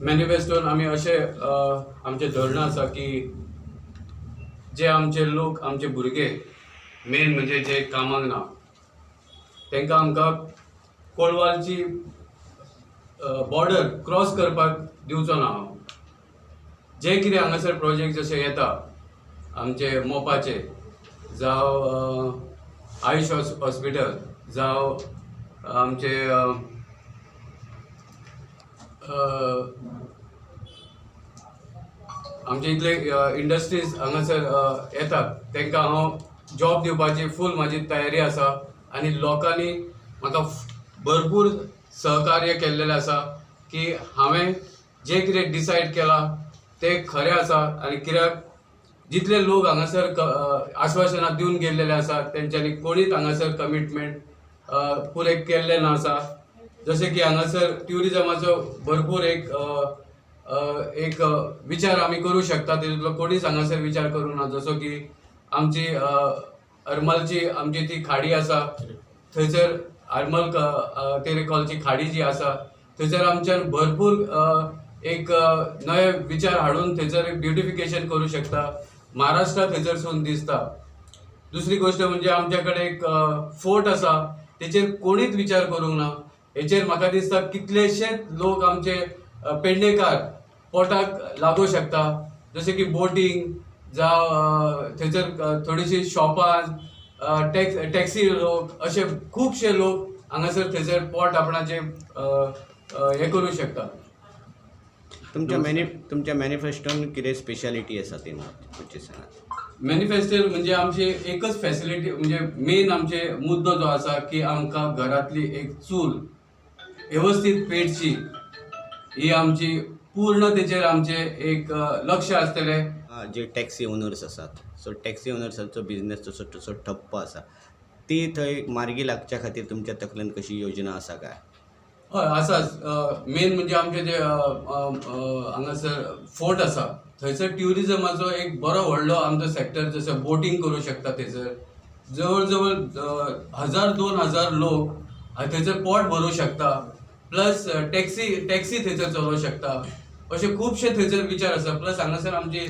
मॅनिफेस्टोन आमी अशें आमचें धोरण आसा की जे आमचे लोक, आमचे भुरगे मेन म्हणजे जे कामाक ना तांकां आमकां कोलवालची बॉर्डर क्रॉस करपाक दिवचो ना हांव. जे कितें हांगासर प्रोजेक्ट जशे येता आमचे मोपाचे जावं आयुश हॉस्पिटल जावं आमचे आमचे इतले इंडस्ट्रीज हांगासर येतात तांकां हांव जॉब दिवपाची फूल म्हाजी तयारी आसा आनी लोकांनी म्हाका भरपूर सहकार्य केल्लेलें आसा की हांवें जें कितें डिसायड केलां तें खरें आसा. आनी कित्याक जितले लोक हांगासर आश्वासनां दिवन गेल्लेले आसा तेंच्यांनी कोणीच हांगासर कमिटमेंट पुरें केल्लें ना आसा. जशें की हांगासर ट्युरिजमाचो भरपूर एक एक विचार आमी करूं शकता, तितूंतलो कोणीच हांगासर विचार करूंक ना. जसो की आमची हरमलची आमची ती खाडी आसा, थंयसर हरमल तेरेखोलची खाडी जी आसा थंयसर आमच्यान भरपूर एक नवे विचार हाडून थंयसर एक ब्युटिफिकेशन करूं शकता. महाराष्ट्रा थंयसरसून दिसता. दुसरी गोश्ट म्हणजे आमच्या कडेन एक फोर्ट आसा, तेचेर कोणीच विचार करूंक ना. हेचेर म्हाका दिसता कितलेशेच लोक आमचे पेडणेकार पोटाक लागूं शकता, जशें की बोटींग जावं थंयसर थोडीशी शॉपां, टॅक्सी लोक, अशे खुबशे लोक हांगासर थंयसर पोट आपणाचें हें करूं शकता. तुमच्या मॅनिफेस्टोन कितें स्पेशालिटी आसा ती मातशी सांगात. मॅनिफेस्टो म्हणजे आमची एकच फॅसिलिटी म्हणजे मेन आमचे मुद्दो जो आसा की आमकां घरांतली एक चूल वेवस्थीत पेटची ही आमची पूर्ण तेचेर आमचें एक लक्ष आसतलें. जे टॅक्सी ओनर्स आसात, सो टॅक्सी ओनर्सांचो बिजनेस तसो तसो ठप्प आसा, ती थंय मार्गी लागच्या खातीर तुमच्या तकलेन कशी योजना आसा काय? हय आसाच. मेन म्हणजे आमचे जे हांगासर फोर्ट आसा थंयसर ट्युरिजमाचो एक बरो व्हडलो आमचो सेक्टर, जसो बोटींग करूं शकता. थंयसर जवळ जवळ 1000-2000 लोक थंयसर पोट भरूं शकता, प्लस टॅक्सी थंयसर चलोवंक शकता. अशे खुबशे थंयसर विचार आसा. प्लस हांगासर आमची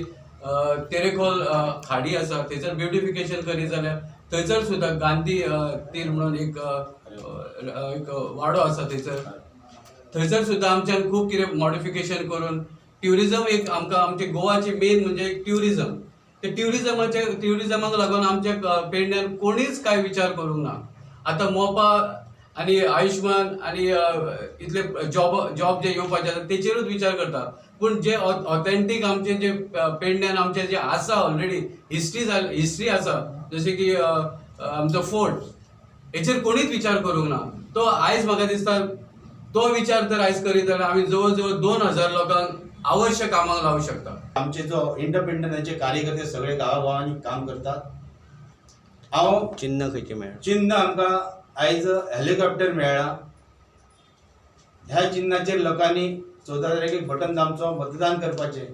तेरेखोल खाडी आसा, थंयसर ब्युटिफिकेशन करीत जाल्यार थंयसर सुद्दां गांधी तीर म्हणून एक एक वाडो आसा, थंयसर सुद्दां आमच्यान खूब कितें मॉडिफिकेशन करून ट्युरिजम एक आमकां आमचे गोवाची मेन म्हणजे एक ट्युरिजम, ते ट्युरिजमाक लागून आमच्या पेडण्यान कोणीच कांय विचार करूंक ना. आतां मोपा आनी आयुश्मान आनी इतले जॉब जे येवपाचे आसा तेचेरूच विचार करता, पूण जे ऑथेंटीक आमचे जे पेडण्यान आमचे जे आसा ऑलरेडी हिस्ट्री आसा, जशें की आमचो फोर्ट, हेचेर कोणीच विचार करूंक ना. तो आयज म्हाका दिसता तो विचार तर आयज करीत जाल्यार आमी जवळ जवळ 2000 लोकांक आवश्य कामाक लावूं शकता. आमचे जो इंडिपेंडंटाचे कार्यकर्ते सगळे गांवागांवांनी काम करतात. हांव चिन्ह खंयचें मेळ्ळां? चिन्ह आमकां आयज हेलिकॉप्टर मेळ्ळां. ह्या चिन्हाचेर लोकांनी 14 तारखेक बटन दामचो, मतदान करपाचें,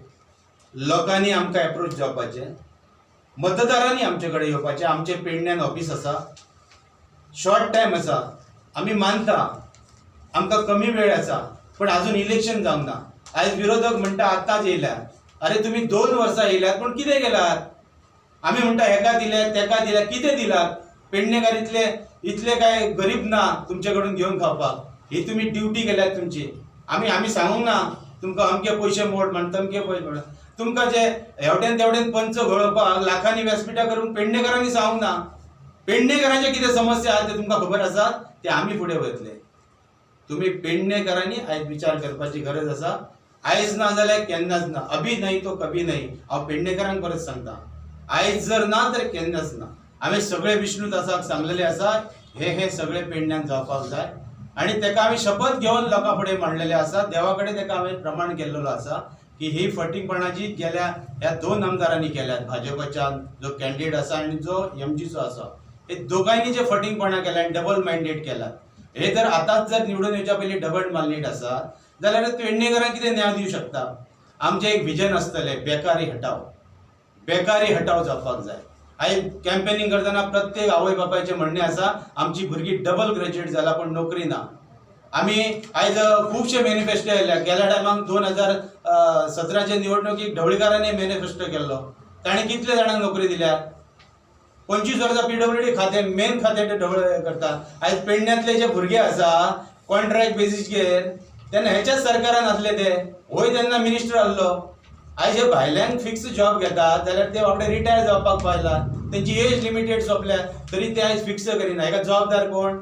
लोकांनी आमकां एप्रोच जावपाचें, मतदारांनी आमचे कडेन येवपाचें. आमचें पेडण्यान ऑफीस आसा, शॉर्ट टायम आसा, आमी मानता आमकां कमी वेळ आसा, पूण आजून इलेक्शन जावंक ना. आयज विरोधक म्हणटा आतांच येयल्यात, अरे तुमी 2 वर्सां येयल्यात पूण कितें केलात? आमी म्हणटा हेका दिल्यात तेका दिल्यात, कितें दिलात? पेडणेकार इतले इतले काय गरीब ना तुमचे कडून घेवन खावपाक. ही तुमी ड्युटी केल्यात तुमची. आमी सांगूंक ना तुमकां अमके पयशे मोड म्हण, तमके पयशे मोड. तुमकां जे हेवटेन तेवटेन पंच घोळोवपाक लाखांनी व्यासपिठां करूंक पेडणेकारांनी सांगूंक ना. पेडणेकारांचे कितें समस्या आहा ते तुमकां खबर आसा, ते आमी फुडें वयतले. तुमी पेडणेकारांनी आयज विचार करपाची गरज आसा. आयज ना जाल्यार केन्नाच ना. अभी नहीं तो कभी नहीं. हांव पेडणेकारांक परत सांगता, आयज जर ना तर केन्नाच ना. हांवें सगळे विष्णू दासाक सांगलेलें आसा, हे हे सगळे पेडण्यान जावपाक जाय आनी तेका हांवें शपथ घेवन लोकां फुडें मांडलेलें आसा. देवा कडेन तेका हांवें प्रमाण केल्लेलो आसा की ही फटींगपणाची गेल्या ह्या 2 आमदारांनी केल्यात, भाजपाच्या जो कॅन्डिडेट आसा आनी जो एमजीचो आसा, हे दोगांयनी जे फटींगपणां केल्या आनी डबल मायंडेड केला. हे जर आतांच जर निवडून येवच्या पयलीं डबल मायंडेड आसा जाल्यार पेडणेकारांक कितें न्याय दिवं शकता? आमचें एक विजन आसतलें, बेकारी हटाव, बेकारी हटाव जावपाक जाय. आयज कॅम्पेनींग करतना प्रत्येक आवय बापायचें म्हणणें आसा, आमची भुरगीं डबल ग्रॅज्युएट जाला पूण नोकरी ना. आमी आयज खुबशे मॅनिफेस्टो आयल्या. गेल्या टायमाक 2017चे निवडणुकीक ढवळीकारांनी मॅनिफेस्टो केल्लो, ताणें कितले जाणांक नोकरी दिल्या? 25 वर्सां पीडब्ल्यूडी खातें, मेन खातें ते ढवळे करता. आयज पेडण्यांतले जे भुरगे आसा कॉन्ट्रॅक्ट बेजीसचेर, तेन्ना हेच्याच सरकारान आसले ते, होय तेन्ना मिनिस्टर आहलो. आयज हे भायल्यान फिक्स जॉब घेतात जाल्यार ते बाबडे रिटायर जावपाक पावला, तेंची एज लिमिटेड सोंपल्या, तरी ते आयज फिक्स करिना. हेका जबाबदार कोण?